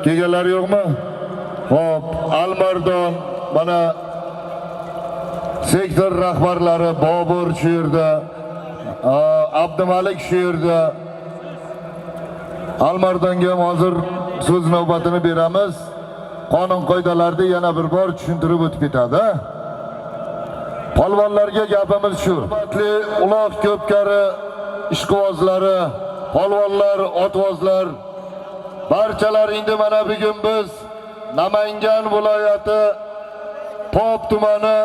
Kelganlar yo'qmi? Xo'p, Almardon mana sektor rahbarlari Bobur shu yerda, Abdumalik shu yerda. Almardonga ham hozir so'z navbatini beramiz. Qonun qoidalarni yana bir bor tushuntirib o'tib ketadi. Polvonlarga gapimiz shu. Hurmatli uloq ko'pkari ishqibozlari, polvonlar, otvozlar, barchalaringni mana bugun biz Namangan viloyati Pop tumani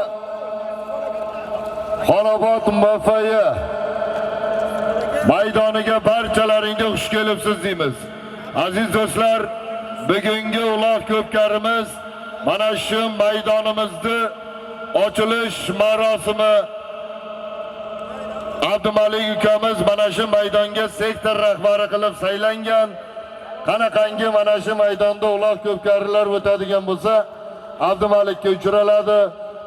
Xonobod MFY maydoniga barchalaringga xush kelibsiz deymiz. Aziz do'stlar, bugungi uloq ko'pkarimiz mana shu maydonimizni ochilish marosimi. Abdumalik ukamiz mana shu maydonga sektor rahbari qilib saylangan. Qanaqangi mana shu maydonda uloq ko'pkarilar o'tadigan bo'lsa, Abdumalikka uchraladi,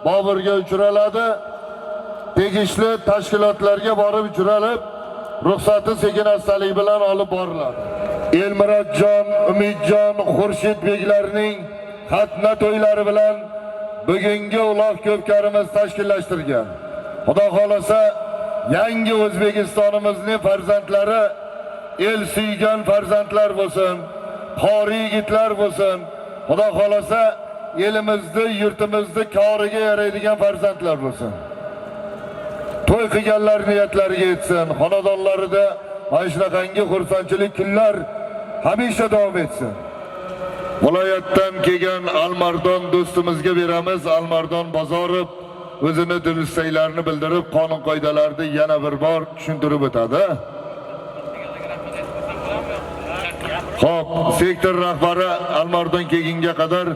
Boburga uchraladi. Tegishli tashkilotlarga borib uchralib, ruxsati sekin astalik bilan olib boriladi. Elmurodjon, Umidjon, Xurshid beklarning xatna to'ylari bilan bugungi uloq ko'pkarimiz tashkillashtirgan. Xudo xolasa, yangi O'zbekistonimizning farzandlari el suygan farzandlar bo'lsin, qori yigitlar bo'lsin. Xudo xolasa, elimizni, yurtimizni koriga yaraydigan farzandlar bo'lsin. To'y qilganlar niyatlariga yetsin, xonadonlarida mana shunaqangi xursandchilik kunlar hamisha davom etsin. Viloyatdan kelgan Almardon do'stimizga beramiz. Almardon Bozorov o'zini dil istaklarini bildirib, qonun qoidalarni yana bir bor tushuntirib o'tadi. Xo'p, sektor rahbari Almardon kelgunga qadar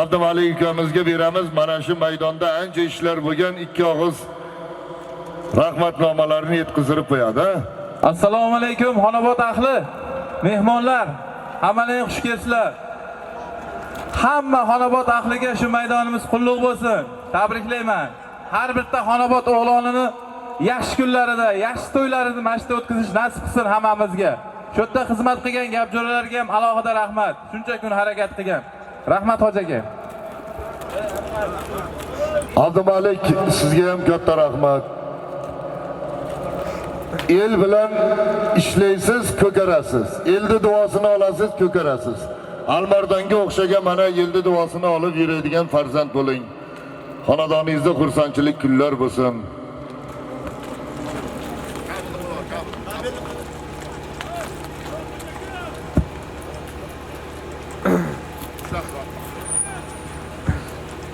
Abdumalik ukamizga beramiz. Mana shu maydonda ancha ishlar bo'lgan, ikki og'iz rahmatnomalarini yetkazib qo'yadi. Assalomu alaykum Xonobod ahli, mehmonlar, hammalaring xush kelibsizlar. Hamma Xonobod ahliga shu maydonimiz qulluq bo'lsin. Tabriklayman. Har bitta Xonobod o'g'lonini yaxshi kunlarida, yaxshi to'ylarini mana shu yerda o'tkazish nasib qilsin hammamizga. Shu yerda xizmat qilgan gapjo'ralarga ham alohida rahmat. Shuncha kun harakat qilgan. Rahmat hoji aka. Abdumalik, sizga ham katta rahmat. El bilan ishlaysiz, ko'karasiz. Elni duosini olasiz, ko'karasiz. Almardonga o'xshagan mana elni duosini olib yuradigan farzand bo'ling. Xonadoningizda xursandchilik kunlar bo'lsin.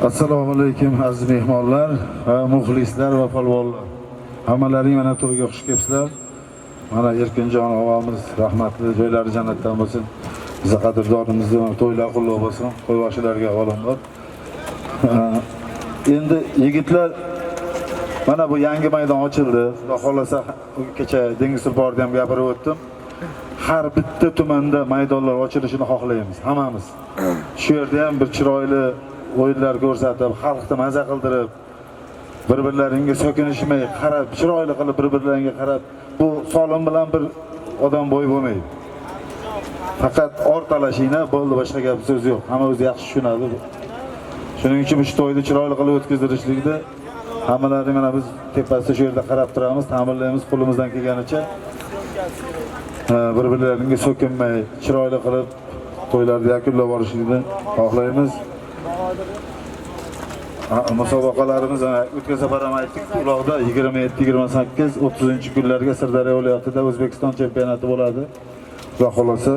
Assalomu alaykum aziz mehmonlar va muxlislar va polvonlar. Hammalaring mana to'yga xush kelibsizlar. Mana Erkinjon og'amiz rahmatli, joylari jannatdan bo'lsin. Biza qadrdonimizni to'ylar qulluq bo'lsin. Qo'yboshilarga avvalambor. Endi yigitlar, mana bu yangi maydon ochildi. Xudo xolasa, kecha Dengiz Tulporda ham gapirib o'tdim. Har bitta tumanda maydonlar ochilishini xohlaymiz hammamiz. Shu yerda ham bir chiroyli o'yinlar ko'rsatib, xalqni maza qildirib, bir-birlaringga so'kinishmay qarab, chiroyli qilib bir-birlaringga qarab, bu solim bilan bir odam bo'y bo'lmaydi. Faqat or talashinglar bo'ldi, boshqa gap so'z yo'q. Hamma o'zi yaxshi tushunadi. Shuning uchun shu to'yni chiroyli qilib o'tkazdirishlikda hammalaring mana biz tepasida shu yerda qarab turamiz, ta'minlaymiz qo'limizdan kelganicha. Bir-birlaringga so'kinmay, chiroyli qilib to'ylarni yakunlab borishlikni xohlaymiz. Musobaqalarimiz o'tgan safar ham aytdik, uloqda 27, 28, 30 kunlarga Sirdaryo viloyatida O'zbekiston chempionati bo'ladi. Xudo xolasa,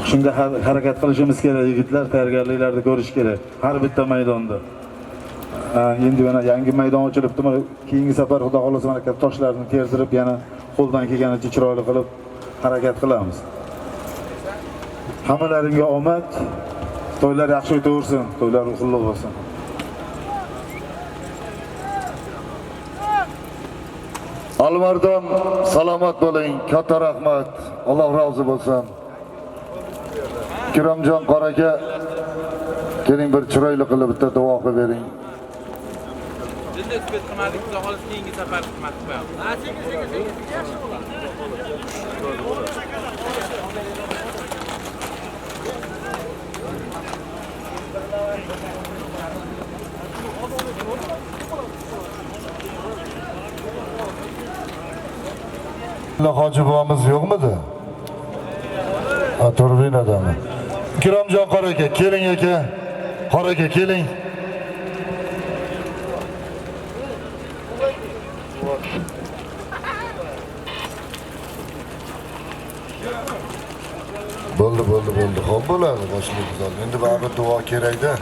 shunga harakat qilishimiz kerak, yigitlar, tayyorgarliklarni ko'rish kerak har bitta maydonda. Endi mana yangi maydon ochilibdi, mana keyingi safar Xudo xolasa mana toshlarni terdirib, yana qo'ldan kelganicha chiroyli qilib harakat qilamiz. Hammalaringga omad, to'ylar yaxshi o'taversin, to'ylar qulluq bo'lsin. Almardon, salomat bo'ling, katta rahmat. Alloh rozi bo'lsin. Ikromjon qora aka, keling bir chiroyli qilib bitta duo qilib bering. Endi suhbat qilmadik, xudo xohlasa keyingi safar xizmat qilamiz. Hoji bobomiz yo'qmidi? Ha, turbinadami? Ikromjon qora aka, keling aka. Qora aka, keling. Bo'ldi, bo'ldi, bo'ldi. Xo'p bo'ladi, boshlaymiz. Endi baribir duo kerak-da.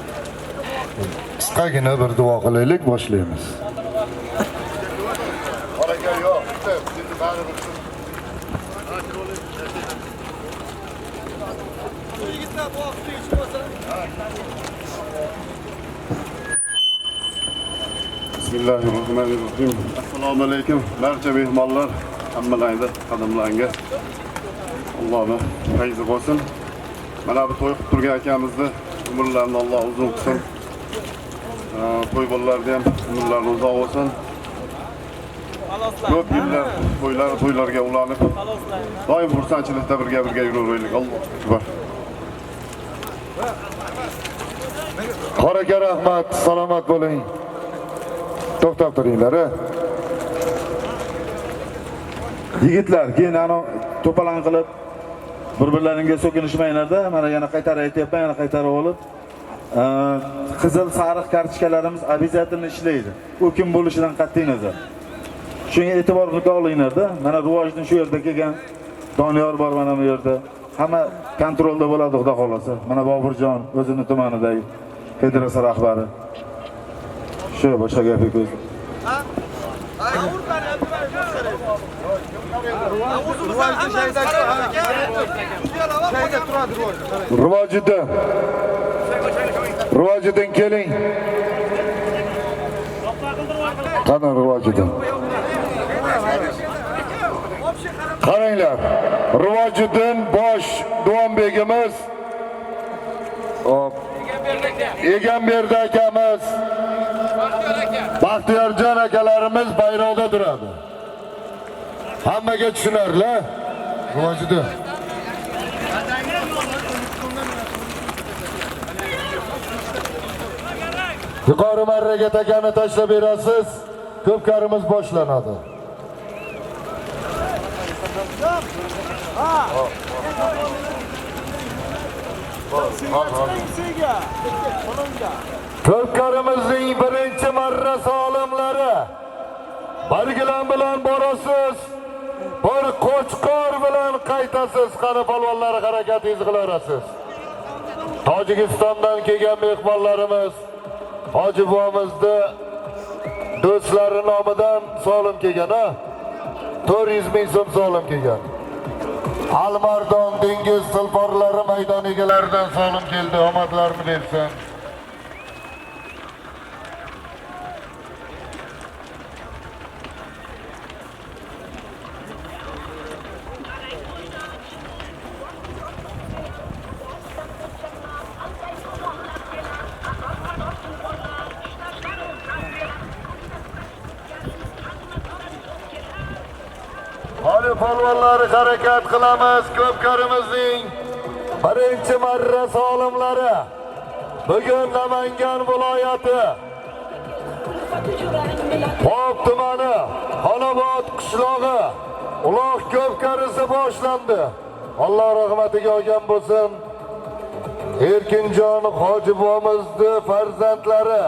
Qisqagina bir duo qilaylik, boshlaymiz. Qora aka yo'q, endi baribir Bismillahirrahmanirrahim. Assalomu alaykum barcha mehmonlar, hammalarni qadamlarga Allohning fayzi bo'lsin. Mana bu to'y qilib turgan akamizni umrlarini Alloh uzun qilsin. To'y bolalarni ham umrlari uzoq bo'lsin. Ko'p yillar to'ylar to'ylarga ulanib, doim xursandchilikda birga yuraveraylik. Allohu akbar. Qora aka rahmat, salomat bo'ling. To'xtab turinglar. Yigitlar, keyin ana to'palang qilib bir-birlaringga so'kinishmanglarda, mana yana qaytarib aytyapman, yana qaytarib olib, qizil sariq kartochkalarimiz обязательно ishlaydi. U kim bo'lishidan qat'iy nazar. Shunga e'tibor qilib olinglarda. Mana Rivojni shu yerda kelgan Doniyor bor mana bu yerda. Hamma kontrolda bo'ladi, xudo xolasa. Mana Boburjon o'zini tumanidagi federatsiya rahbari. Shu boshqa gap yo'q. Rivojiddin. Rivojiddin keling. Qani Rivojiddin? Qaranglar. Rivojiddin bosh duonbegimiz. Hop. Egamberdi akamiz, Baxtiyorjon akalarimiz bayroqda turadi. Hammaga tushunarli. Rivojiddin. Yuqori marraga takani tashlab berasiz, ko'pkarimiz boshlanadi. Ko'pkarimizning birinchi marra solimlari bir gilam bilan borasiz, bir qo'chqor bilan qaytasiz. Qani polvonlar, harakatingizni qilaverasiz. Tojikistondan kelgan mehmonlarimiz Hoji bobomizni do'stlari nomidan solim kelgan, ha? 400 ming so'm solim kelgan. Almardon dengiz tulporlari maydon egalaridan solim keldi. Omadlarini bersin. Hali polvonlari harakat qilamiz. Ko'pkarimizning birinchi marra solimlari bugun Namangan viloyati Pop tumani Xonobod qishlog'i Uloq ko'pkarisi boshlandi. Alloh rahmatiga olgan bo'lsin. Erkinjon hoji bobomizni farzandlari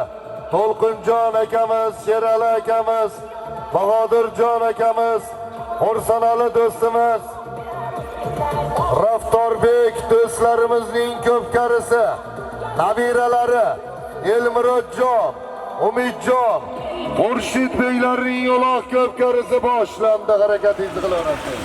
To'lqinjon akamiz, Sherali akamiz, Bahodirjon akamiz, Xursanali do'stimiz, Raftorbek do'stlarimizning ko'pkarisi, nabiralari Elmurodjon, Umidjon, Xurshid beklarning uloq ko'pkarisi boshlandi. Harakatingizni qilaverasiz.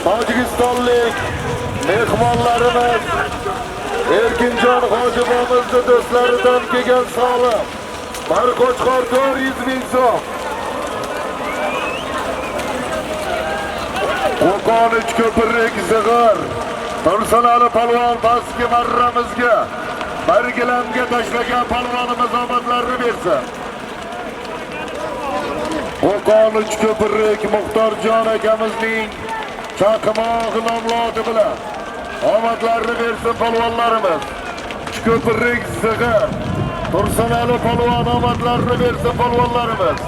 Tojikistonlik mehmonlarimiz Erkinjon Hojibomizni do'stlaridan kelgan solim. Bir qo'chqor 400 ming so'm. Qo'qon Uchko'pirlik Zig'ir Tursunali polvon pastki marramizga bir gilamga tashlagan polvonimiz omadlarini bersin. Qo'qon Uchko'pirlik Muxtorjon akamizning chaqmoq nomlodi bilan omadlarini bersin polvonlarimiz. Uchko'pirlik Zig'ir Tursunali polvon omadlarini bersin polvonlarimiz.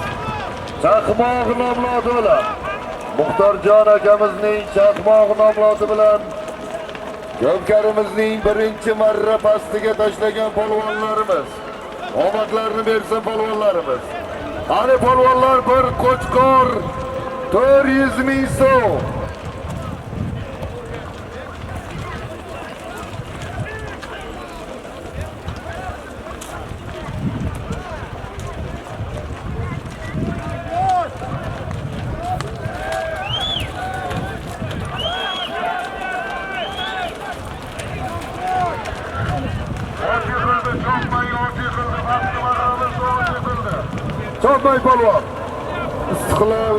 Chaqmoq nomlodi bilan Muxtorjon akamizning chaqmoq nomlodi bilan ko'pkarimizning birinchi marra pastiga tashlagan polvonlarimiz omadlarini bersin polvonlarimiz. Qani polvonlar, bir qo'chqor 400 ming so'm. Chopmay polvon. Istiqlol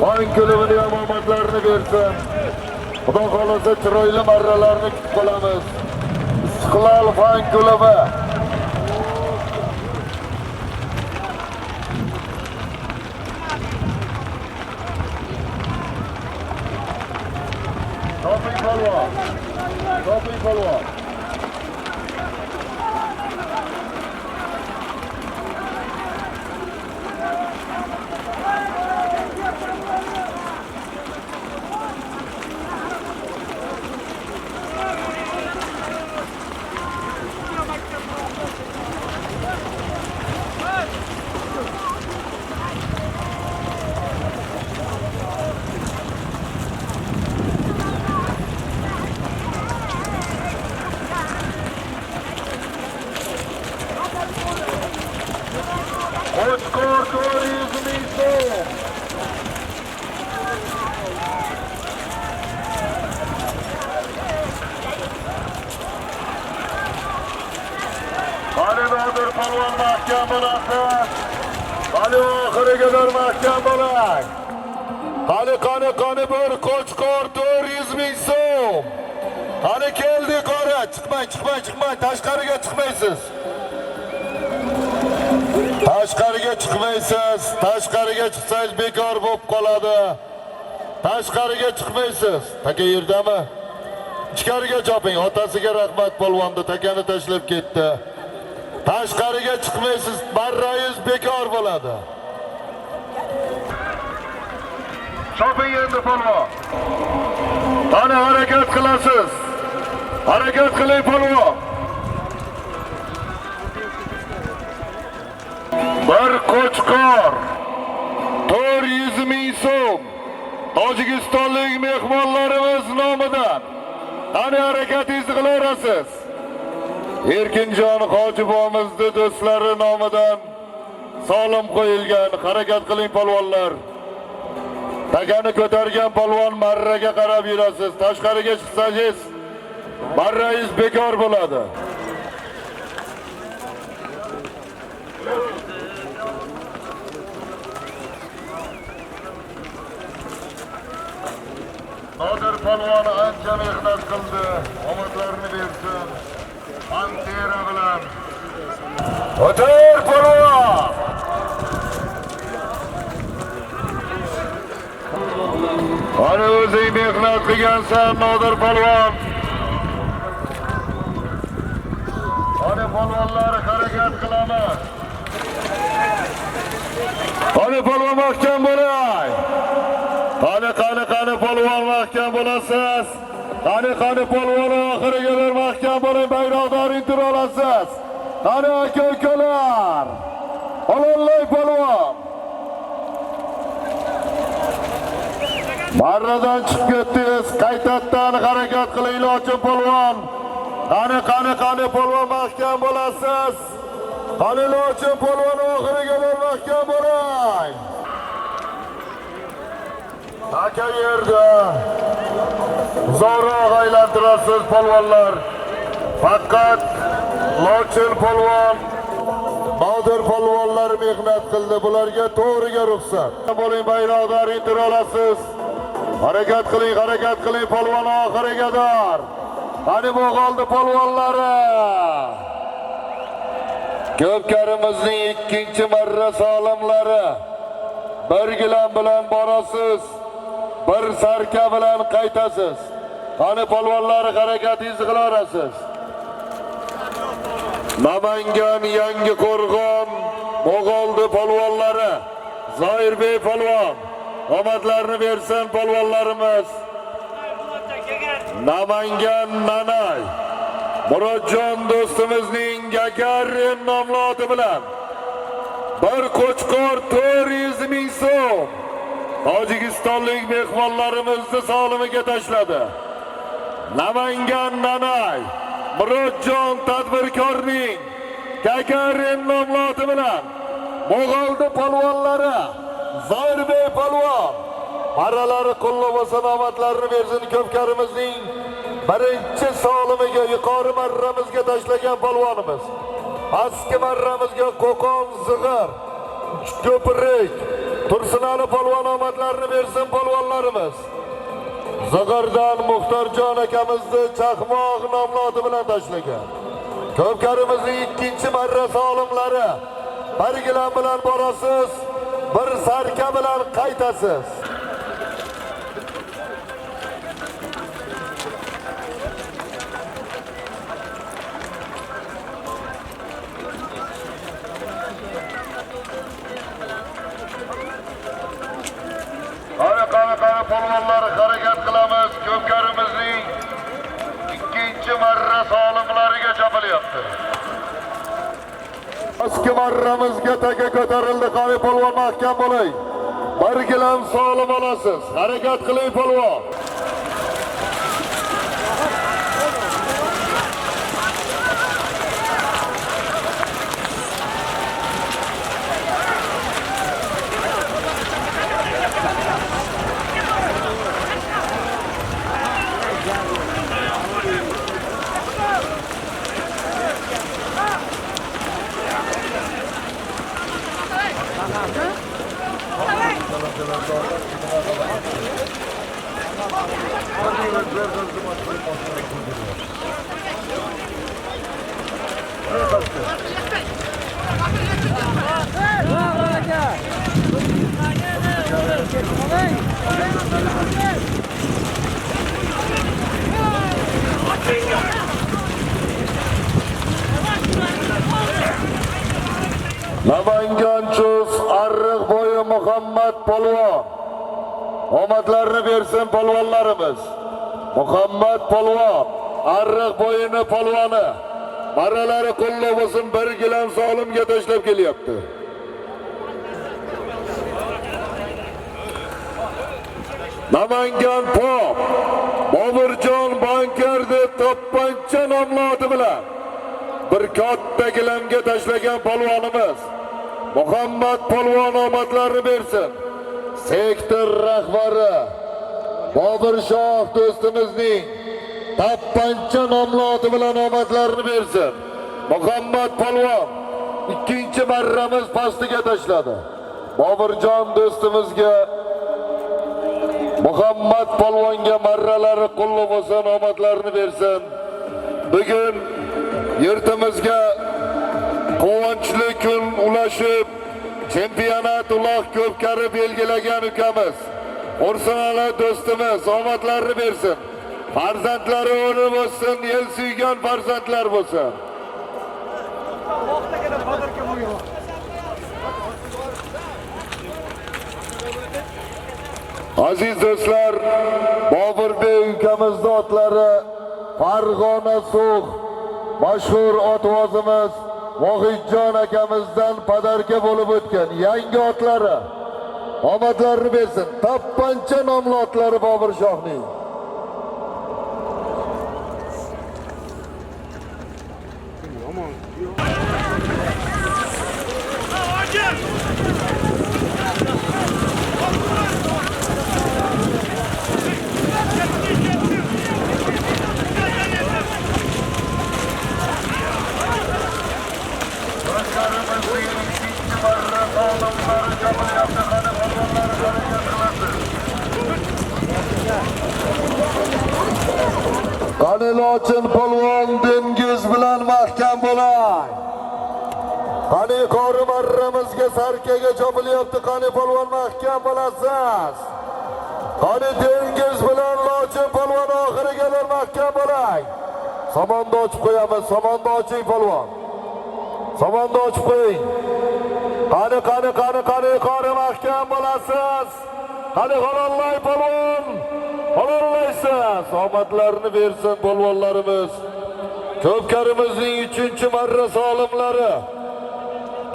Xoin klubini ham omadlarini bersin. Xudo xolasa chiroyli marralarni kutib qolamiz. Istiqlol Fan klubi. Choping polvon. Choping polvon. Qo'chqor 400 ming so'm. Qani Nodir polvon mahkam bo'lasiz. Qani oxiriga qadar mahkam bo'ling. Qani qani qani bir qo'chqor 400 ming so'm. Qani keldi qora, chiqmang, chiqmang, chiqmang, tashqariga chiqmaysiz. Tashqariga chiqmaysiz, tashqariga chiqsangiz bekor bo'lib qoladi. Tashqariga chiqmaysiz. Taka yerdami? Ichkariga choping. Otasiga rahmat polvonni takani tashlab ketdi. Tashqariga chiqmaysiz, marrangiz bekor bo'ladi. Choping endi polvon. Qani harakat qilasiz. Harakat qiling polvon. Bir qo'chqor 400 ming so'm Tojikistonlik mehmonlarimiz nomidan. Qani harakatingizni qilaverasiz. Erkinjon Hojibomizni do'stlari nomidan solim qo'yilgan. Harakat qiling polvonlar. Takani ko'targan polvon marraga qarab yurasiz. Tashqariga chiqsangiz marrangiz bekor bo'ladi. Nodir polvon ancha mehnat qildi. Omadlarini bersin. Pantera bilan. O'tir polvon. Ana o'zing mehnat qilgansan Nodir polvon. Ana polvonlar harakat qilamiz. Qani polvon mahkam bo'lay. Qani qani qani polvon mahkam bo'lasiz. Qani qani polvon oxiriga qadar mahkam bo'ling, bayroqdor intir olasiz. Qani aka ukalar. Ololay polvon. Marradan chiqib ketdingiz, qaytadan harakat qiling Lochin polvon. Qani qani qani polvon mahkam bo'lasiz. Qani Lochin polvon oxiriga qadar mahkam bo'ling. Taka yerda uzoqroq aylantirasiz polvonlar. Faqat Lochin polvon, Nodir polvonlar mehnat qildi. Bularga to'g'riga ruxsat. Bo'ling bayroqdor intira olasiz. Harakat qiling, harakat qiling polvon oxiriga qadar. Qani Mo'g'oldi polvonlari. Ko'pkarimizning ikkinchi marra solimlari. Bir gilam bilan borasiz, bir sarka bilan qaytasiz. Qani polvonlari harakatingizni qilaverasiz. Namangan Yangi Qo'rg'on Mo'g'oldi polvonlari, Zoirbey polvon, omadlarni bersin polvonlarimiz. Namangan Nanay Murodjon do'stimizning Gagarin nomli oti bilan bir qo'chqor 400 ming so'm Tojikistonlik mehmonlarimizni solimiga tashladi. Namangan Nanay Murodjon tadbirkorning Gagarin nomli oti bilan Mo'g'oldi polvonlari Zoirbey polvon marralari qulluq bo'lsin, omadlarini bersin. Ko'pkarimizning birinchi solimiga yuqori marramizga tashlagan polvonimiz. Pastki marramizga Qo'qon Zig'ir, Ko'prik Tursunali polvon omadlarini bersin polvonlarimiz. Zig'irdan Muxtorjon akamizni Chaqmoq nomli oti bilan tashlagan. Ko'pkarimizning ikkinchi marra solimlari bir gilam bilan borasiz, bir sarka bilan qaytasiz. Qani qani qani polvonlar harakat qilamiz. Ko'pkarimizning ikkinchi marra solimlariga chapilyapti. Pastki marramizga taka ko'tarildi. Qani polvon mahkam bo'ling. Bir gilam solim olasiz. Harakat qiling polvon. Namangan Chus Arriq bo'yi Muhammad polvon. Omadlarni bersin polvonlarimiz. Muhammad polvon, Arriq bo'yini polvoni. Marralari qulluq bo'lsin, bir gilam solimga tashlab kelyapti. Namangan Pop Boburjon banker deb to'pponcha nomli oti bilan bir katta gilamga tashlagan polvonimiz Muhammad polvon omadlarni bersin. Sektor rahbari Bobur Shoh do'stimizning to'pponcha nomli oti bilan omadlarni bersin. Muhammad polvon ikkinchi marramiz pastiga tashladi. Boburjon do'stimizga Muhammad polvonga marralari qulluq bo'lsin, omadlarni bersin. Bugun yurtimizga quvonchli kun ulashib, chempionat uloq ko'pkari belgilagan ukamiz O'rsunali do'stimiz omadlarni bersin. Farzandlari o'rni bo'lsin, el suygan farzandlar bo'lsin. Aziz do'stlar, Boburbey ukamizni otlari Farg'ona Sux mashhur otvozimiz Vohidjon akamizdan padarka bo'lib o'tgan yangi otlari omadlarini bersin. To'pponcha nomli otlari Bobur Shohning. Qani yuqori marramizga sarkaga chopilyapti. Qani polvon mahkam bo'lasiz. Qani Dengiz bilan Lochin polvon oxiriga qadar mahkam bo'ling. Somonni ochib qo'yamiz. Somonni oching polvon. Somonni ochib qo'ying. Qani, qani, qani, qani yuqori mahkam bo'lasiz. Qani halollay polvon. Halollaysiz. Omadlarni bersin polvonlarimiz. Ko'pkarimizning 3-marra solimlari.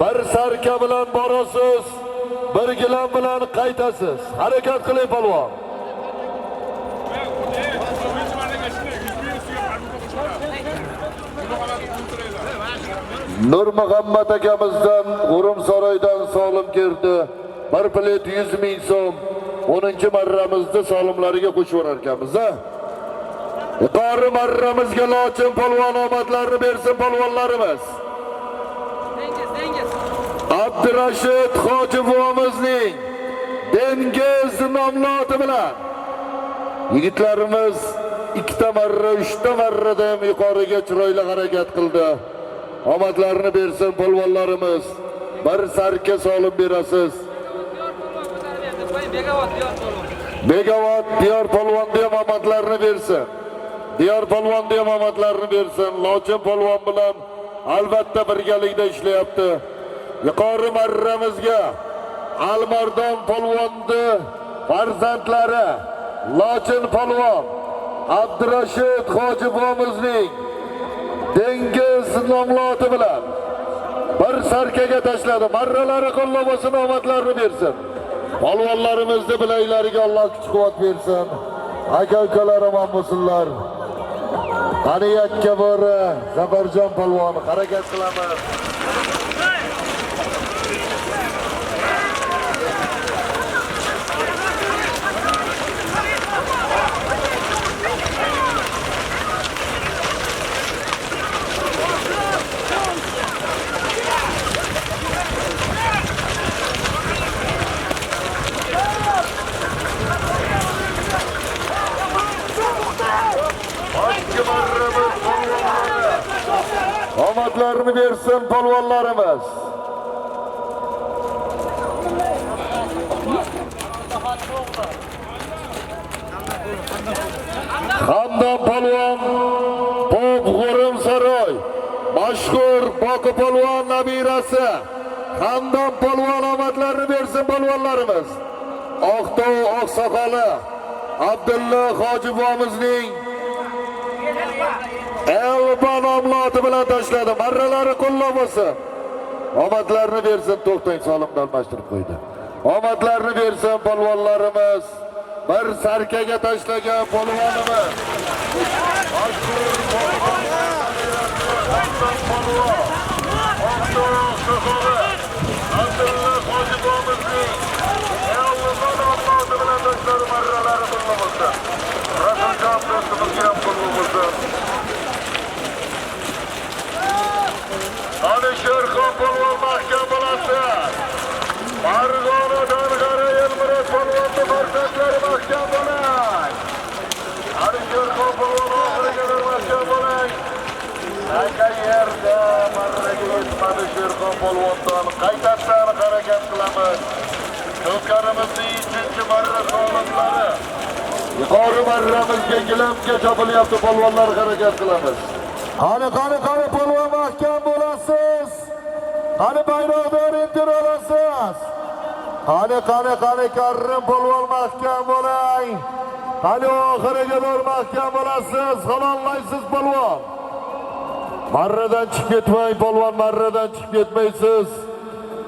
Bir sarka bilan borasiz, bir gilam bilan qaytasiz. Harakat qiling polvon. Nurmuhammad akamizdan G'urum saroydan solim keldi. Bir bilet 100 ming so'm. 10-marramizda solimlariga qo'shib yuborar ekanmiz, ha? Yuqori marramizga Lochin polvon omadlarini bersin polvonlarimiz. Dengiz, Dengiz. Abdurashid Hoji buvamizning Dengiz nomloti bilan yigitlarimiz 2ta marra, 3ta marrada ham yuqoriga chiroyli harakat qildi. Omadlarini bersin polvonlarimiz. Bir sarka solib berasiz. Diyor polvon ko'tarib berdi. Qo'y, Begavot, Diyor polvon. Begavot Diyor polvonni ham omadlarini bersin. Diyor polvonni ham omadlarini bersin. Lochin polvon bilan albatta birgalikda ishlayapti. Yuqori marramizga Almardon polvonni farzandlari Lochin polvon, Abdurashid Hoji buvamizning Dengiz nomloti bilan bir sarkaga tashladi. Marralari qo'llab bo'lsin, omadlarini bersin. Polvonlarimizni bilaklariga Alloh kuch-quvvat bersin. Aka ukalar omon bo'lsinlar. Qani yakka bo'ri Zafarjon polvon harakat qilamiz. Ikki marramiz polvonlari. Omadlarini bersin polvonlarimiz. Hamdon polvon Pop G'urim saroy mashhur Boqi polvon nabirasi Hamdon polvon omadlarini bersin polvonlarimiz. Oqtov oqsoqoli Abdulla Hoji buvamizning Elba nomloti bilan tashladi. Marralari qo'llab bo'lsin. Omadlarini bersin, to'xtang, solimni almashtirib qo'ydi. Omadlarini bersin polvonlarimiz. Bir sarkaga tashlagan polvonimiz. Mashhur polvon Hamdon polvon. Oqtov oqsoqoli Abdulla Hoji buvamizning Elba nomloti bilan tashladi. Marralari qo'llab bo'lsin. Rasuljon do'stimizga ham qo'llab bo'lsin. Alisherxon polvon mahkam bo'lasi. Marg'ona Dang'ara Elmurod polvonni farzandlari mahkam bo'ling. Alisherxon polvon oxiriga qadar mahkam bo'ling. Aka yerda marraga yetmadi Sherxon polvondan. Qaytadan harakat qilamiz. Ko'pkarimizning 3-marra solimlari. Yuqori marramizga gilamga chopilyapti polvonlar, harakat qilamiz. Qani, qani, qani polvon mahkam bo'lasiz. Qani bayroqdor intir olasiz. Qani, qani, qani Karim polvon mahkam bo'ling. Qani oxiriga qadar mahkam bo'lasiz. Halollaysiz polvon. Marradan chiqib ketmang polvon, marradan chiqib ketmaysiz.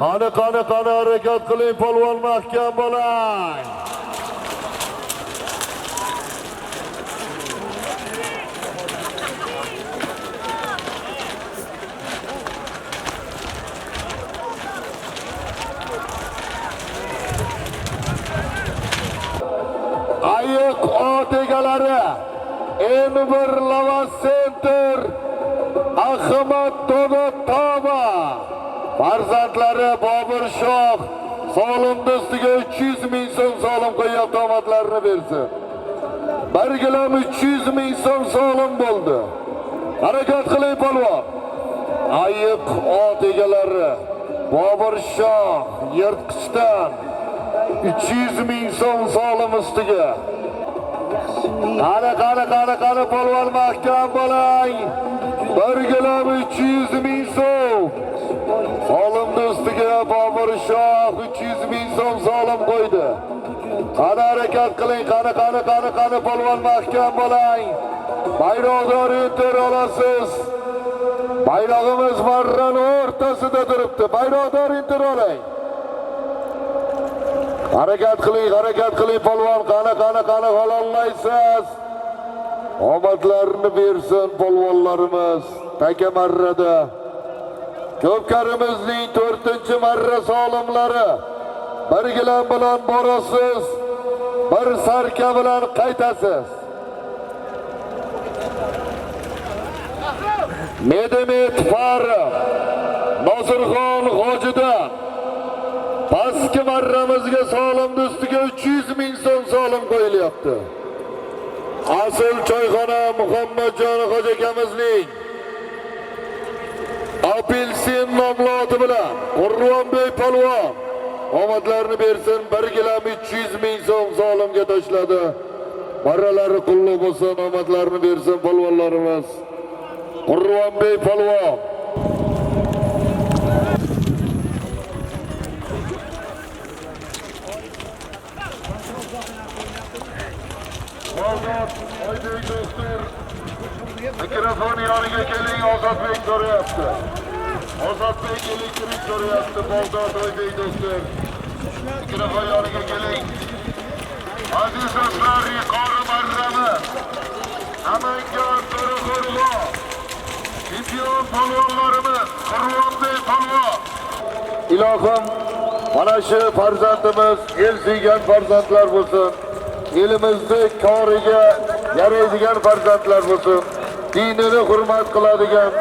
Qani, qani, qani harakat qiling polvon, mahkam bo'ling. Ayiq ot egalari M1 Lava Center Ahmad Tova farzandlari Bobur Shoh solimni ustiga 300 ming so'm solim qo'yyapti, omadlarini bersin. Bir gilam 300 ming so'm solim bo'ldi. Harakat qiling polvon. Ayiq ot egalari Bobur Shoh yirtqichdan 300 ming so'm solim ustiga. Qani qani qani qani polvon mahkam bo'ling. Bir gilam 300 ming so'm. Solimni ustiga Bobur Shoh 300 ming so'm solim qo'ydi. Qani harakat qiling, qani qani qani qani polvon mahkam bo'ling. Bayroqdor Inter olasiz. Bayrog'imiz marrani o'rtasida turibdi. Bayroqdor Inter oling. Harakat qiling, harakat qiling polvon. Qani qani qani holollaysiz. Omadlarini bersin polvonlarimiz. Taka marrada. Ko'pkarimizning 4-marra solimlari. Bir gilam bilan borasiz, bir sarka bilan qaytasiz. Medemet Farov, Nosirxon Hojidan pastki marramizga solimni ustiga 300 ming so'm solim qo'yilyapti. Asl choyxona Muhammadjon hoji akamizning Apelsin nomli oti bilan Qurbonbek polvon omadlarini bersin, bir gilam 300 ming so'm solimga tashladi. Marralari qulluq bo'lsin, omadlarini bersin polvonlarimiz. Qurbonbek polvon. Ozod Oybek doktor mikrofon yoniga keling, Ozodbek so'rayapti. Ozodbek elektrik so'rayapti, Bog'dod Oybek doktor. Mikrofon yoniga keling. Aziz do'stlar, yuqori marrami Namangan To'raqo'rg'on chempion polvonlarimiz Qurbonbek polvon. Ilohim mana shu farzandimiz el suygan farzandlar bo'lsin. Elimizni koriga yaraydigan farzandlar bo'lsin. Dinini hurmat qiladigan,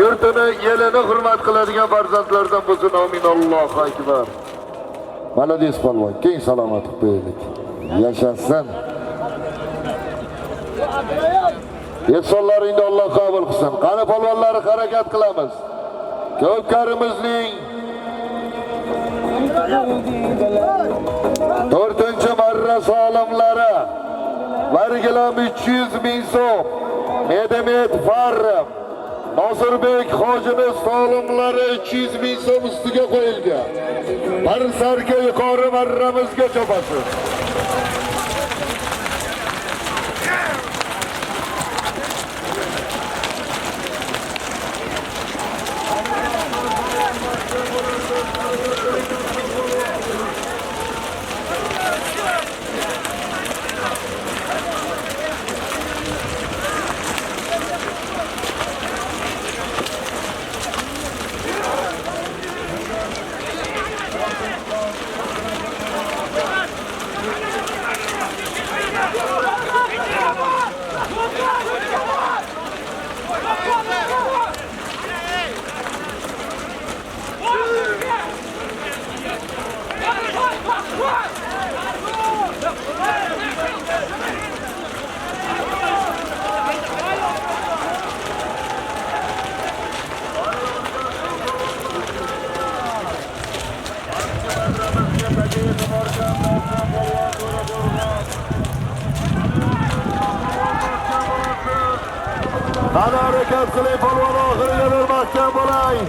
yurtini, elini hurmat qiladigan farzandlardan bo'lsin. Amin. Allohu akbar. Malades polvon, keng salomat qilib qo'yaylik. Yashasin. Ehsonlaringni Alloh qabul qilsin. Qani polvonlari harakat qilamiz. Ko'pkarimizning 4-marra solimlari bir gilam 300 ming so'm. Medemet Farov, Nosirbek hojini solimlari 300 ming so'm ustiga qo'yilgan. Bir sarka yuqori marramizga chopasiz. Qani harakat qiling polvon, oxiriga bir mahkam bo'ling.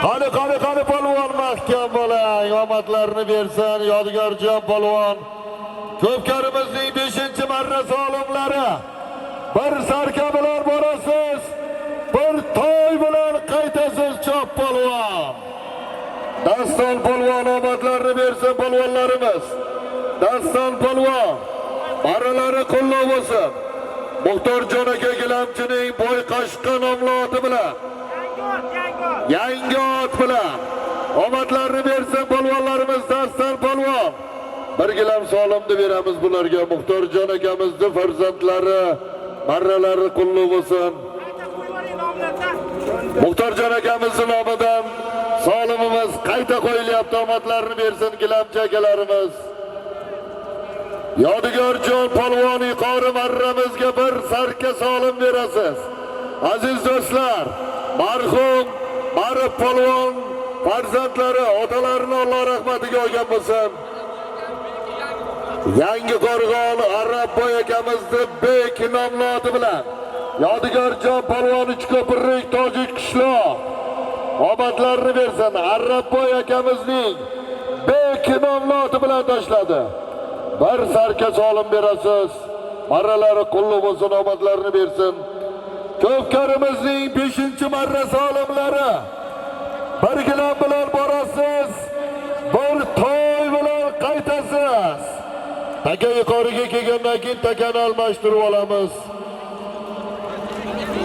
Qani qani qani polvon mahkam bo'ling. Omadlarini bersin Yodgorjon polvon. Ko'pkarimizning 5-marra solimlari. Bir sarka bilan borasiz, bir toy bilan qaytasiz chop polvon. Daston polvon omadlarini bersin polvonlarimiz. Daston polvon marralari qulluq bo'lsin. Muxtorjon aka gilamchining Boy Qashqa nomli oti bilan, yangi ot bilan omadlarini bersin polvonlarimiz. Daston polvon bir gilam solimni beramiz bularga. Muxtorjon akamizni farzandlari marralari qulluq bo'lsin. Muxtorjon akamizni nomidan solimimiz qayta qo'yilyapti, omadlarini bersin gilamchi akalarimiz. Yodgorjon polvon yuqori marramizga bir sarka solim berasiz. Aziz do'stlar, marhum Marif polvon farzandlari, otalarini Alloh rahmatiga olgan bo'lsin. Yangi Qo'rg'on Arabboy akamizni Bek nomli oti bilan Yodgorjon polvon Uchko'pirlik tojik qishloq omadlarni bersin. Arabboy akamizning Bek nomli oti bilan tashladi. Bir sarka solim berasiz. Marralari qulluq bo'lsin, omadlarni bersin. Ko'pkarimizning 5-marra solimlari. Bir gilam bilan borasiz, bir to'y bilan qaytasiz. Taka yuqoriga kelgandan keyin takani almashtirib olamiz.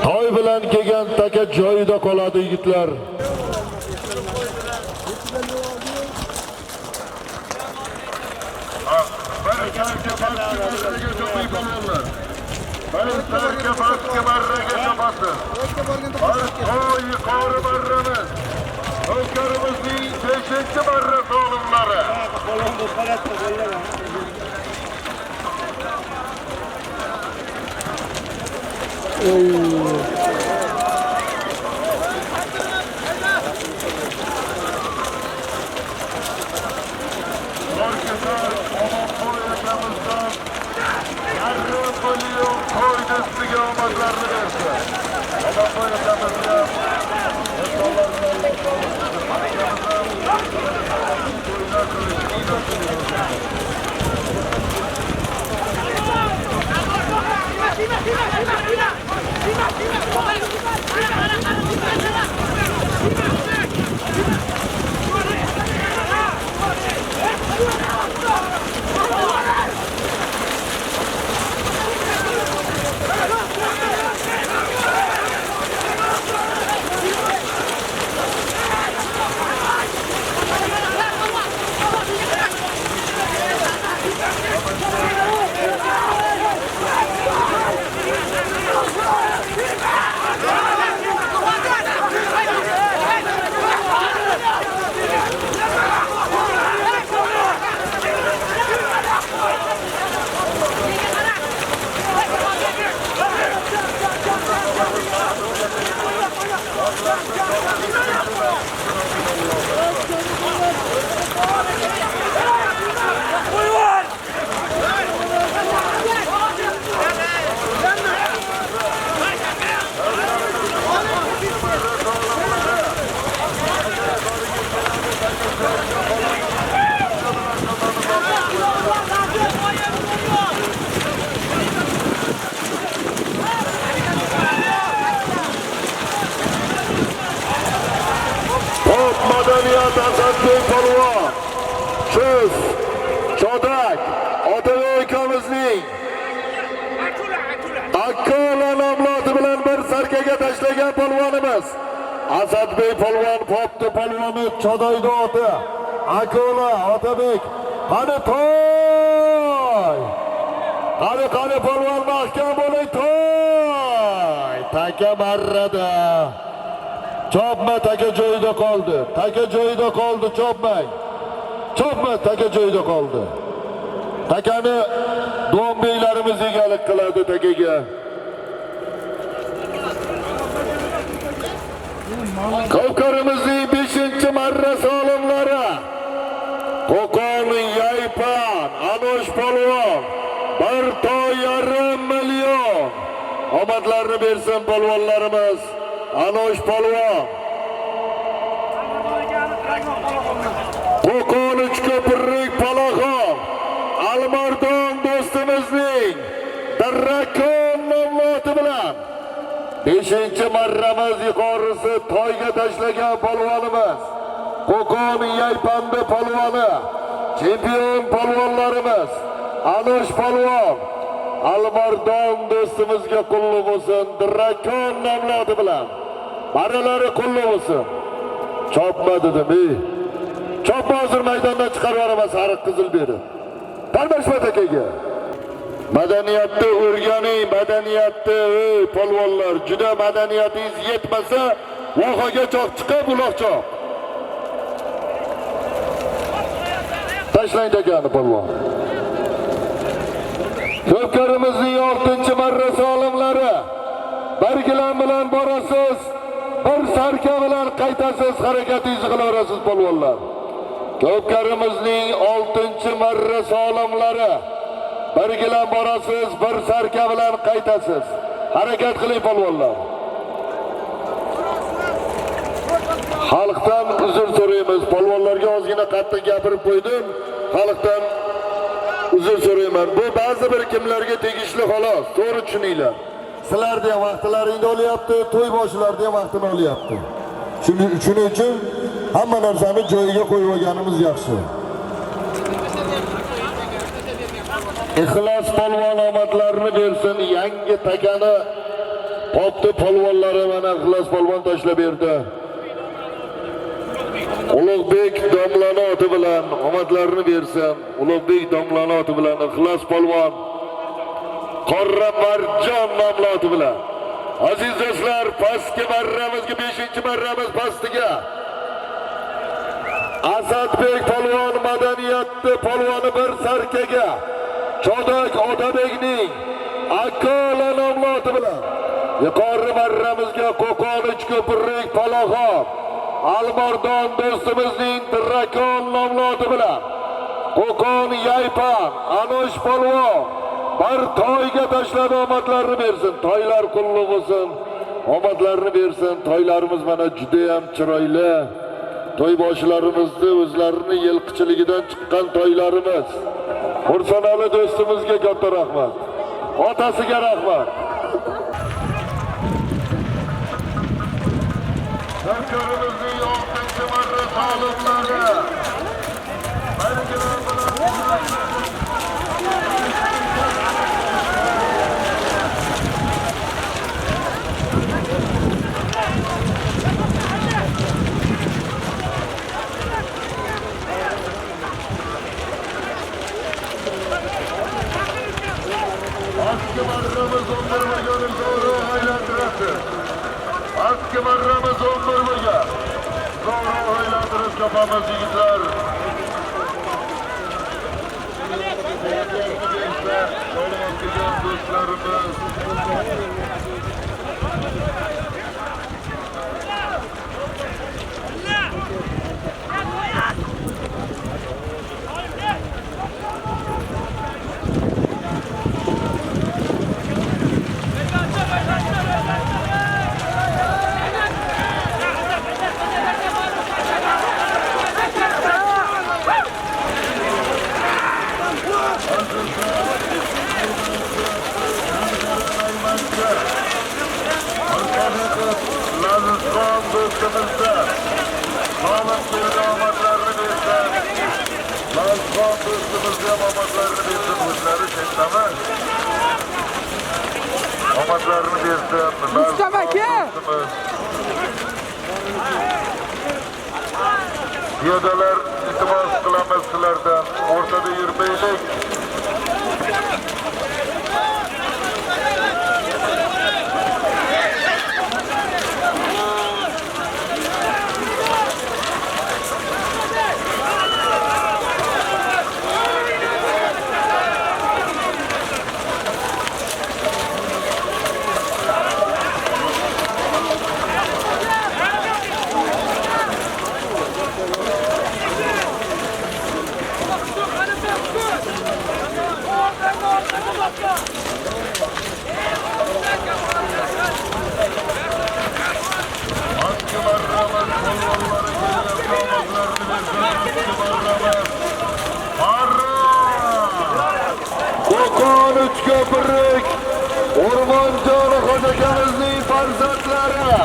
Toy bilan kelgan taka joyida qoladi yigitlar. Bir sarka pastki marraga chopasiz. Bir toy yuqori marramiz. Ko'pkarimizning 5-marra solimlari. Orkesar Omonboy akamizdan yarim million to'y do'stiga omadlarni bersin. Omonboy akamizga insonlarni Alloh sog'liq bersin. To'ylar qilishni nasib etsin. Madaniyat Asadbek polvon, Chuz, Chodak, Otabek akamizning Akkola nomli oti bilan bir sarkaga tashlagan polvonimiz. Asadbek polvon popti polvoni Chodoydi oti. Akola Otabek, qani to'y! Qani qani polvon mahkam bo'ling to'y! Taka marrada. Chopma, taka joyida qoldi. Taka joyida qoldi, chopmang. Chopma, taka joyida qoldi. Takani do'mbiylarimiz egalik qiladi takaga. Ko'pkarimizning 5-marra solimlari. Qo'qon Yaypan, Anosh polvon, 1.5 million. Omadlarni bersin polvonlarimiz. Anosh polvon. Qo'qon Uchko'pirlik Palaxon, Almardon do'stimizning Drakon nomli oti bilan 5-marramiz yuqorisi toyga tashlagan polvonimiz. Qo'qon Yaypandi polvoni, chempion polvonlarimiz Anosh polvon, Almardon do'stimizga qulluq bo'lsin, Drakon nomli oti bilan. Marralari qulluq bo'lsin. Chopma dedim, ey. Chopma, hozir maydondan chiqarib yuboraman sariq qizil berib. Tarmashma takaga. Madaniyatni o'rganing, madaniyatni, ey polvonlar, juda madaniyatingiz yetmasa, vohaga choq chiqib uloq choq. Tashlang takani polvon. Ko'pkarimizning 6-marra solimlari. Bir gilam bilan borasiz, bir sarka bilan qaytasiz, harakatingizni qilaverasiz polvonlar. Ko'pkarimizning 6-marra solimlari. Bir gilam borasiz, bir sarka bilan qaytasiz. Harakat qiling polvonlar. Xalqdan uzr so'raymiz. Polvonlarga ozgina qattiq gapirib qo'ydim. Xalqdan uzr so'rayman. Bu ba'zi bir kimlarga tegishli xolos. To'g'ri tushuninglar. Sizlarni ham vaqtlaringni olyapti, to'y boshilarni ham vaqtini olyapti. Shuning uchun hamma narsani joyiga qo'yib olganimiz yaxshi. Ixlos polvon omadlarini bersin. Yangi takani popti polvonlari mana Ixlos polvon tashlab berdi. Ulug'bek domlani oti bilan omadlarini bersin. Ulug'bek domlani oti bilan Ixlos polvon Qorra Marjon nomli oti bilan. Aziz do'stlar, pastki marramizga 5-marramiz pastiga. Asadbek polvon madaniyatli polvoni bir sarkaga. Chodak Otabekning Akola nomli oti bilan. Yuqori marramizga Qo'qon Uchko'pirlik Palaxon Almordon do'stimizning Drakon nomli oti bilan. Qo'qon Yaypan Anush polvon bir toyga tashlab omadlarini bersin. Toylar qulluq bo'lsin. Omadlarini bersin. Toylarimiz mana juda ham chiroyli. To'yboshlarimizni o'zlarini yilqichiligidan chiqqan toylarimiz. Xursonali do'stimizga katta rahmat. Otasiga rahmat. Ko'rimizning 6-marra solimlari. Pastki marramiz 11 bo'lgani zo'ri aylantirasiz. Pastki marramiz 11 bo'lgan. Zo'ri aylantirib chopamiz yigitlar. Do'stlarimiz. Lazizxon do'stimizda Sog'liq berdi, omadlarini bersin. Lazizxon do'stimizga ham omadlarini bersin. O'zlari chetdami? Omadlarini bersin. Rustam aka! Piyodalar iltimos qilamiz sizlardan. O'rtada yurmaylik. Qo'qon Uchko'pirlik O'rmonjon xo'jakamizning farzandlari.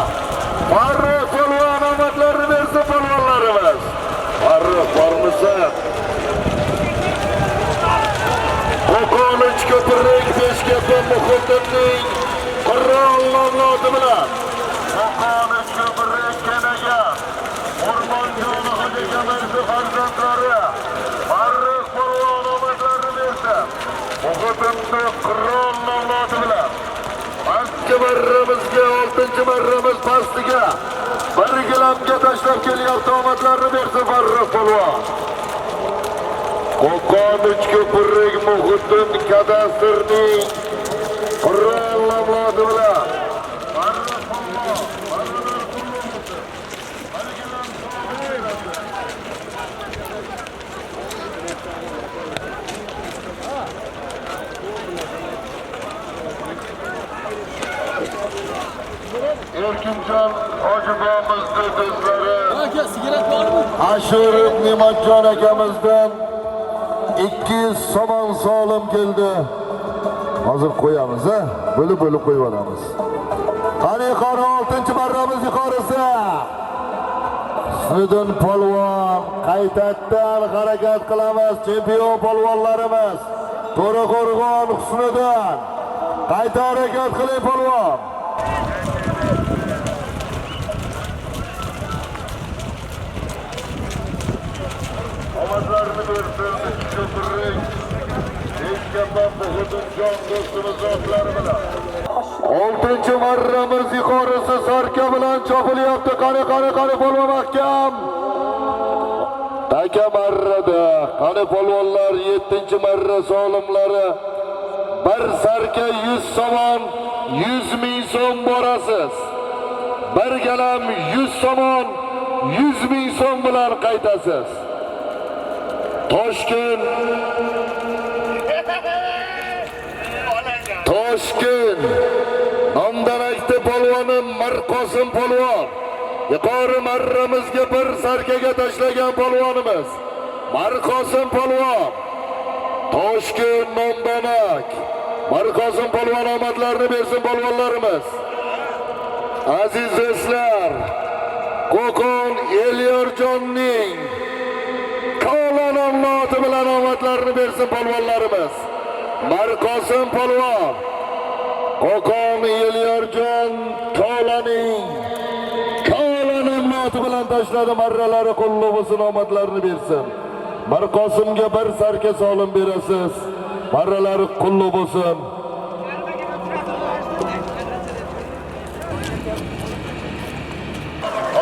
Farruh polvon omadlarini bersin polvonlarimiz. Farruh bormisan? Qo'qon Uchko'pirlik Beshkapa Muhitdinning qirol nomloti bilan. Qo'qon Uchko'pirlik Kanaga O'rmonjon xo'jakamizning farzandlari. Farruh polvon omadlarini bersin. Muhitdinning qirol nomloti bilan. Pastki marramizga 6-marramiz pastiga bir gilamga tashlab kelyapti, omadlarini bersin Farruh polvon. Qo'qon Uchko'prik Muhiddin kadastrning Qur'on avlodi bilan. Erkinjon Hojibobimizni do'stlari Ashurov Ne'matjon akamizdan 200 somon solim keldi. Hozir qo'yamiz, ha? Bo'lib-bo'lib qo'yib olamiz. Qani yuqori 6-marramiz yuqorisi. Husniddin polvon qaytadan harakat qilamiz. Chempion polvonlarimiz. To'raqo'rg'on Husniddin. Qayta harakat qiling polvon. Omadlarni bersin Ko'prik. Beshkapa Buxudinjon do'stimiz otlari bilan. 6-marramiz yuqorisi sarka bilan chopilyapti. Qani qani qani polvon mahkam. Taka marrada qani polvonlar 7-marra solimlari. Bir sarka 100 somon, 100 ming so'm borasiz. Bir galam 100 somon, 100 ming so'm bilan qaytasiz. Toshkent nomdanakti polvoni Mirqosim polvon. Yuqori marramizga bir sarkaga tashlagan polvonimiz Mirqosim polvon. Toshkent nomdanak Mirqosim polvon omadlarini bersin polvonlarimiz. Aziz do'stlar, Qo'qon Elyorjonning Kolan avlodi bilan omadlarini bersin polvonlarimiz. Mirqosim polvon, Qo'qon Elyorjon Kolaning Kolan avlodi bilan tashladi marralari, qulluq bo'lsin, omadlarini bersin. Mirqosimga bir sarka solim berasiz. Marralari qulluq bo'lsin.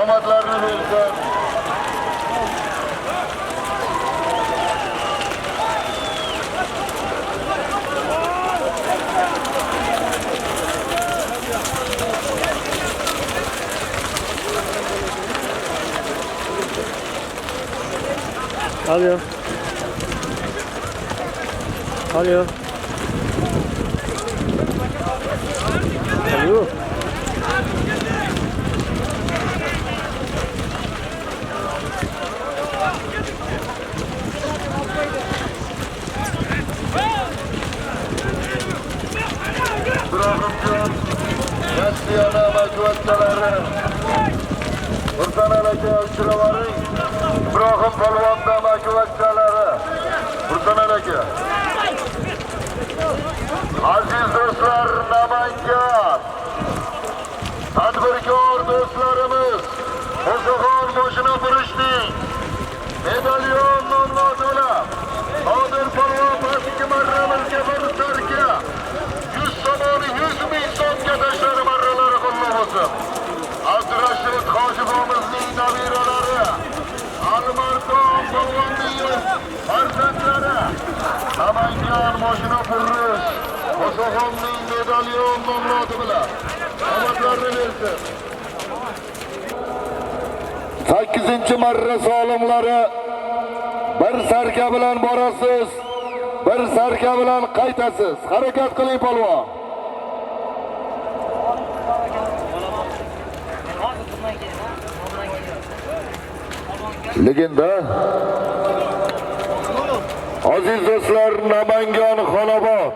Omadlarini bersin. Alo. Alo. Alo. Ibrohimjon Rossiyani makvatchalari Mursanal aka uchravaring. Ibrohim polvonda makvatchalari Mursanal aka. Aziz do'stlar, Namangan tadbirkor do'stlarimiz Qo'ziqon boshini burishning medalyon nomlodi bilan Nodir polvon pastki marramizga bir sarka 100 somoni 100 ming so'mga tashladi marralari qulluq bo'lsin. Abdurashid Hojibomizning nabiralari, Almarton polvonning farzandlari, Namangan moshina purrish Qo'ziqonning medalyon nomlodi bilan omadlarni bersin. 8-marra solimlari bir sarka bilan borasiz, bir sarka bilan qaytasiz. Harakat qiling polvon. Legenda. Aziz do'stlar, Namangan Xonobod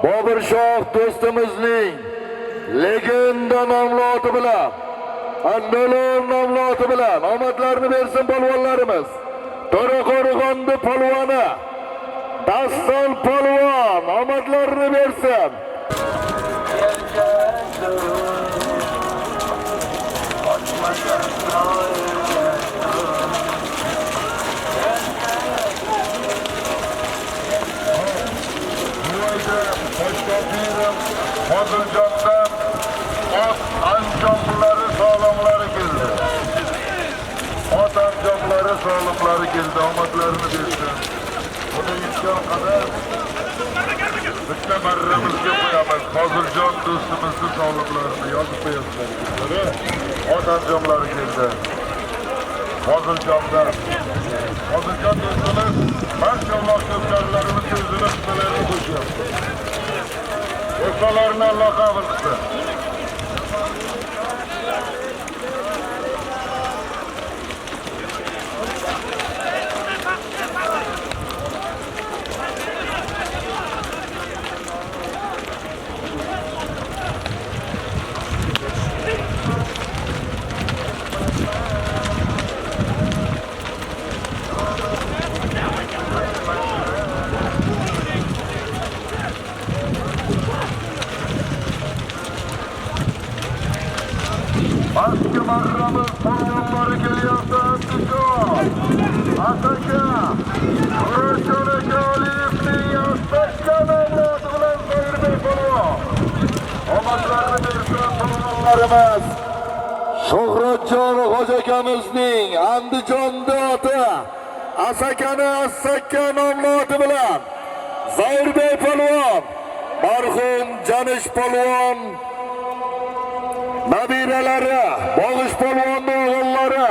Bobur Shoh do'stimizning legenda nomloti bilan, Andalon nomloti bilan omadlarni bersin polvonlarimiz. To'raqo'rg'onni polvoni Daston polvon omadlarni bersin. Foziljondan ot anjomlari sog'lomlari keldi. Ot anjomlari sog'lomlari keldi, omadlarini bersin. Buni imkon qadar bitta marramizga qo'yamiz. Hozirjon do'stimizni sog'liqlarini yozib qo'yasizlar. Ot anjomlari keldi. Hozirjonda. Hozirjon do'stimiz barcha uloq ko'pkarilarimizga o'zini hissalarini qo'shyapti. Hissalarini Alloh qabul qilsin. Pastki marramiz polvonlari kelyapti. Andijon, Asaka, Shuhratjon aka Aliyevning Asaka nomlati bilan Zoirbek polvon. Omadlarni bersin polvonlarimiz. Shuhratjon hoji akamizning Andijonda oti Asakani Asaka nomlati bilan Zoirbek polvon, marhum Janish polvon nabiralari, Bog'ish polvonning o'g'illari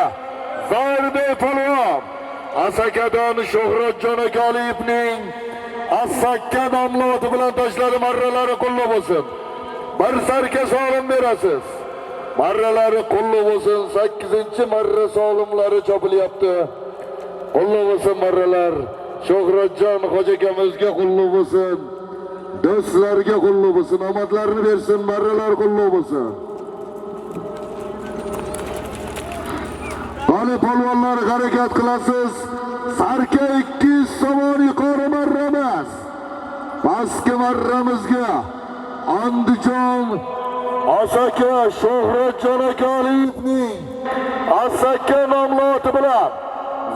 Zoirbek polvon Asakadan Shuhratjon aka Aliyevning Asaka nomloti bilan tashladi. Marralari qulluq bo'lsin. Bir sarka solim berasiz. Marralari qulluq bo'lsin. 8-marra solimlari chopilyapti. Qulluq bo'lsin marralar. Shuhratjon hoji akamizga qulluq bo'lsin. Do'stlarga qulluq bo'lsin. Omadlarini bersin. Marralar qulluq bo'lsin. Qani polvonlar harakat qilasiz. Sarka 200 somon yuqori marramiz. Pastki marramizga Andijon Asaka Shuhratjon aka Aliyevning Asaka nomloti bilan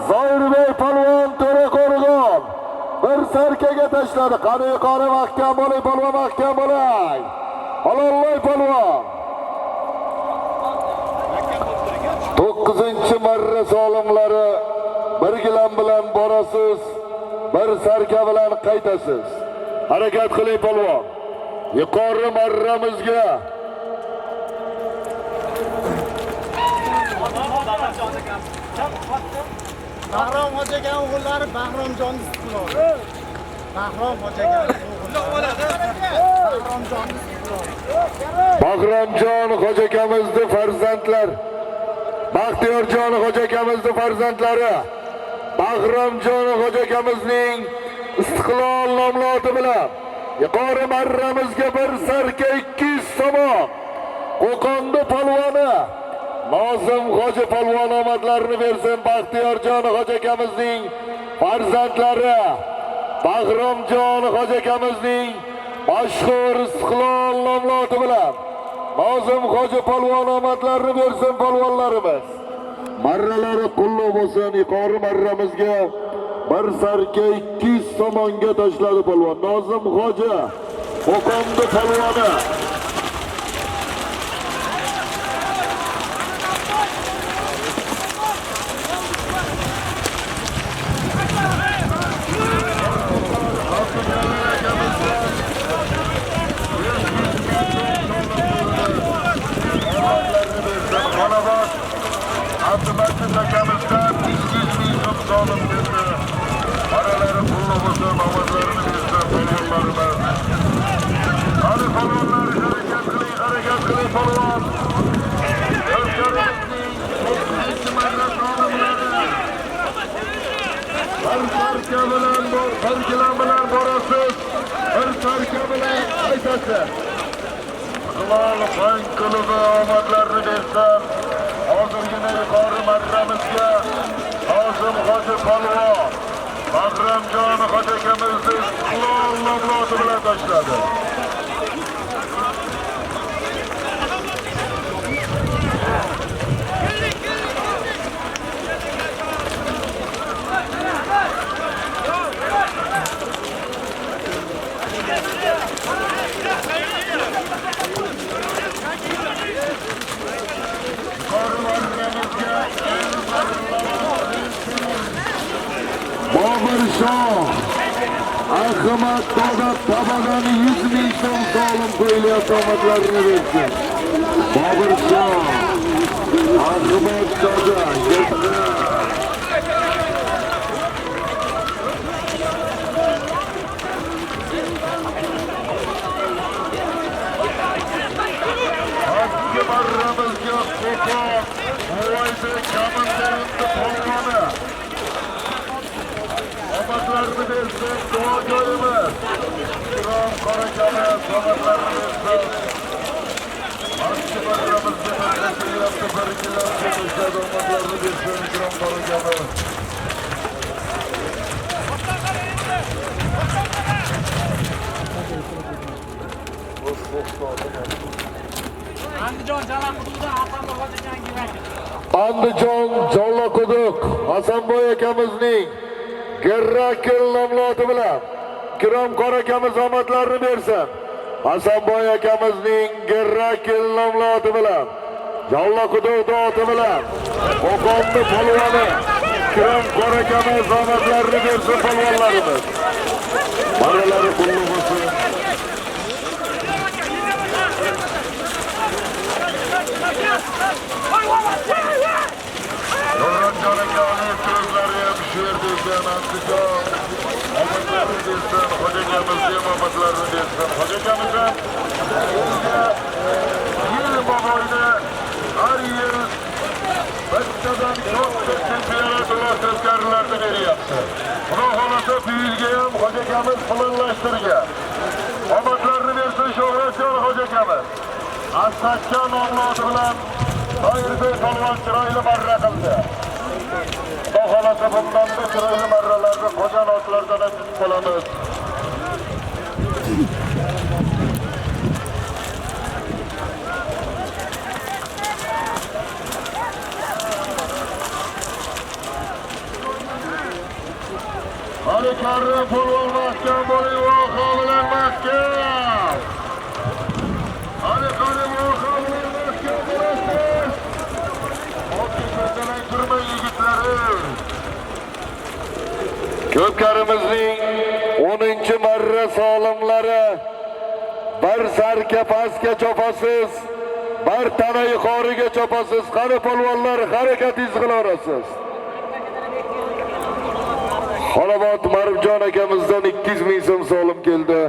Zoirbek polvon To'raqo'rg'on bir sarkaga tashladi. Qani yuqori mahkam bo'ling polvon, mahkam bo'ling. Halollay polvon. 9-marra solimlari bir gilam bilan borasiz, bir sarka bilan qaytasiz. Harakat qiling polvon. Yuqori marramizga Bahrom hoji aka o'g'illari Bahromjon Istiqlol. Bahrom hoji aka o'g'illari Bahromjon Istiqlol. Bahromjon hoji akamizni farzandlar, Baxtiyorjon hoji akamizni farzandlari Bahromjon hoji akamizning Istiqlol nomloti bilan yuqori marramizga bir sarka 200 somon. Qo'qondi polvoni Nozim hoji polvon omadlarini bersin. Baxtiyorjon hoji akamizning farzandlari Bahromjon hoji akamizning mashhur Istiqlol nomloti bilan Nozim hoji polvon omadlarini bersin polvonlarimiz. Marralari qulluq bo'lsin. Yuqori marramizga bir sarka 200 somonga tashladi polvon Nozim hoji Qo'qondi polvoni. Xonobod Abdumajid akamizdan 200 ming so'm solim berdi. Marralari qulluq bo'lsin, ovozlarini bersin polvonlarimiz. Qani polvonlar harakat qiling, harakat qiling polvon. O'zlarimizning 9-marra solimlari. Bir sarka bilan bir gilam bilan borasiz, bir sarka bilan qaytasiz. Istiqlol fang klubi omadlarini bersin. Hozirgina yuqori marramizga Nozim hoji polvon Bahromjon hoji akamizni Istiqlol nomloti bilan tashladi. Bobur Shoh Ahmad Doda Babadan 100 ming so'm solim qo'yilyapti, omadlarini bersin. Boburjon, Ahmad Doda, Pastki marramizga Qo'qon, Buvayda Kaminda polvoni. Omadlarni bersin, duogoyimiz. Ikrom qorakamiz, omadlarni bersin. Pastki marramizga tashlab bir ikkilar omadlarni bersin, Ikrom qorakamiz. Andijon Jalaquduq Hasanboy akamizning Gerrakil nomloti bilan Ikrom qorakamiz omadlarini bersin. Hasanboy akamizning Gerrakil nomloti bilan Jalaquduq oti bilan Qo'qonni polvoni Ikrom qorakamiz omadlarini bersin polvonlarimiz. Marralari qulluq bo'lsin. Nurlanjon aka o'zlari ham shu yerda ekan. Andijon omadlarini bersin, hoji akamizni ham omadlarini bersin. Hoji akamiz ham yil mobaynida har yil bittadan katta chempionat uloq beryapti. Xudo xohlasa bu yilga ham hoji akamiz planlashtirgan. Omadlarini bersin Shuhratjon hoji akamiz. Asakka nomloti bilan Toyirbek polvon chiroyli marra qildi. Xudo xohlasa bundan-da chiroyli marralarni Xo'jan otlardan ham kutib qolamiz. Ali Karri polvon mahkam bo'ling, voha bilan mahkam. Ali Karri voha bilan mahkam bo'lasiz. Otga ko'ndalang turmang yigitlarim. Ko'pkarimizning 10-marra solimlari bir sarka pastga chopasiz, bir tana yuqoriga chopasiz. Qani polvonlar, harakatingizni qilaverasiz. Xonobod Maribjon akamizdan 200 ming so'm solim keldi.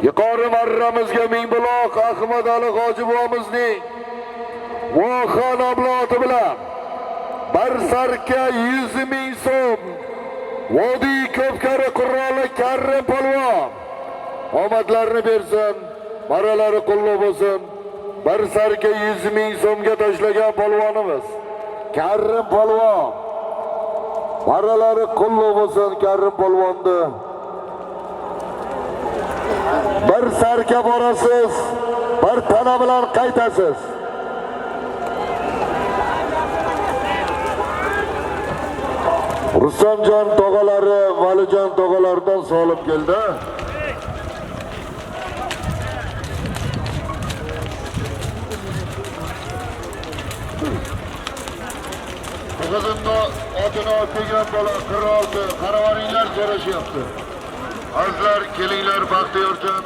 Yuqori marramizga Mingbuloq Ahmad Ali hoji buvamizning Voha nomloti bilan bir sarka 100 ming so'm. Vodiy Ko'pkari quroli Karrim polvon omadlarini bersin, marralari qulluq bo'lsin. Bir sarka 100 ming so'mga tashlagan polvonimiz Karrim polvon. Marralari qulluq bo'lsin Karrim polvonni. Bir sarka borasiz, bir tana bilan qaytasiz. Rustamjon tog'alari, Valijon tog'alaridan solim keldi. Qizimni otini olib kelgan bola 46, qaravaringlar so'rashyapti. Azizlar, kelinglar, Baxtiyorjon.